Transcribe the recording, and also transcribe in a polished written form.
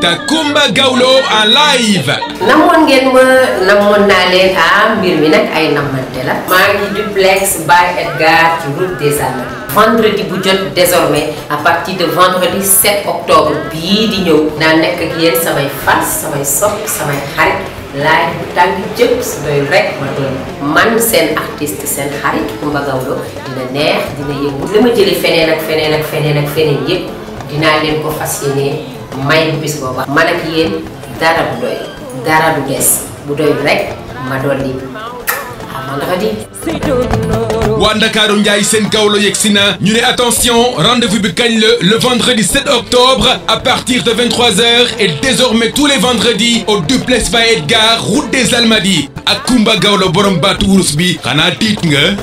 Binta Coumba Gawlo en live. namoon ngeen ma namoon naa leen mbir mi nag ay namante la. maa ngi duplex by Edgar ci route des Almadies. vendredi bu jot désormais à partir de vendredi 7 octobre bii di ñëw. naa nekk ak yéen samay fans samay sopp samay xarit laay bu tàng jëpp su doy rek ma doon man seen artiste seen xarit Coumba Gawlo dina neex dina yëngu. li ma jëlee feneen ak feneen ak feneen ak feneen yëpp dinaa leen ko fas yéene may bis booba. man ak yéen dara bu doy dara du des bu doy rek ma dolli waa Ndakaaru Njaay seen Gawlo yegsi na ñu ne attention rendez-vous bi kañ le vendredi 7 octobre à partir de 23h et désormais tous les vendredis au duplex by Edgar route des Almadies ak Coumba Gawlo borom baatu wurus bi xanaa tiit nga